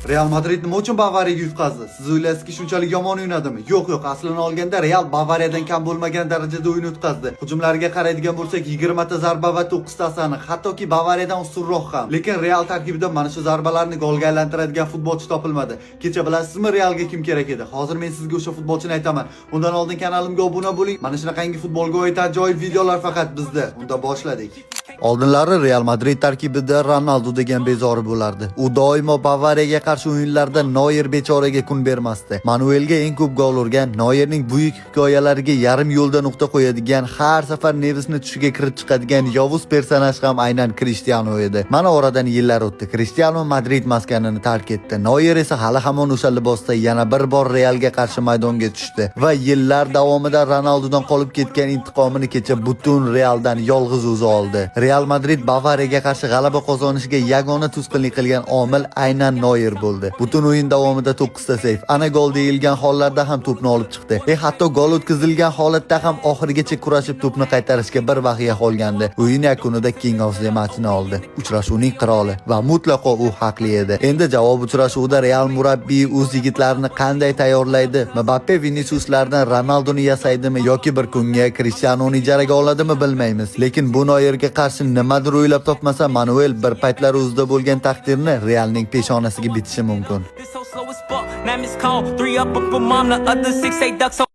Real Madrid nima uchun Bavariyaga yutqazdi? Siz o'ylaysizki, shunchalik yomon o'ynadimi? Yo'q, aslini olganda Real Bavariyadan kam bo'lmagan darajada o'yin o'tkazdi. Hujumlariga qaraydigan bo'lsak, 20 ta zarba va 9 tasi aniq. Hattoki Bavariyadan ustunroq ham. Lekin Real tarkibida mana shu zarbalarni golga aylantiradigan futbolchi topilmadi. Kecha bilasizmi, Realga kim kerak edi? Hozir men sizga o'sha futbolchini aytaman. Undan oldin kanalimga obuna bo'ling. Mana shunaqangi futbolga oid ajoyib videolar faqat bizda. Unda boshladik. Oldinlari Real Madrid tarkibida Ronaldu degan bezori bo'lardi. U doimo Bavariyaga qarshi o'yinlarda Noyer bechoraga kun bermasdi. Manuelga eng ko'p gol urgan, Noyerning buyuk hikoyalariga yarim yo'lda nuqta qo'yadigan, har safar Nevesni tushiga kirib chiqadigan yovuz personaj ham aynan Cristiano edi. Mana oradan yillar o'tdi. Cristiano Madrid maskanini tark etdi. Noyer esa hali hamon o'sha libosda yana bir bor Realga qarshi maydonga tushdi va yillar davomida Ronaldudan qolib ketgan intiqomini kecha butun Realdan yolg'iz o'zi oldi. Real Madrid Bavariyaga qarshi g'alaba qozonishiga yagona to'sqinlik qilgan omil aynan Noyer bo'ldi. Butun o'yin davomida 9 ta seyf, ana gol deyilgan hollarda ham to'pni olib chiqdi. Hatto gol o'tkazilgan holatda ham oxirigacha kurashib, to'pni qaytarishga bir baxya qolgandi. O'yin yakunida King of the Matchni oldi. Uchrashuvning qiroli va mutlaqo u haqli edi. Endi javob uchrashuvida Real murabbiyi o'z yigitlarini qanday tayyorlaydi? Mbappe, Viniciuslardan Ronaldoni yasaydimi yoki bir kunga Cristianoni ijaraga oladimi, bilmaymiz. Lekin bu Noyerga qarshi nimadir o'ylab topmasa, Manuel bir paytlar o'zida bo'lgan taqdirni Realning peshonasiga bitishi mumkin. This so slow as fuck. Now miss call. Three up up for mom, the other six eight ducks.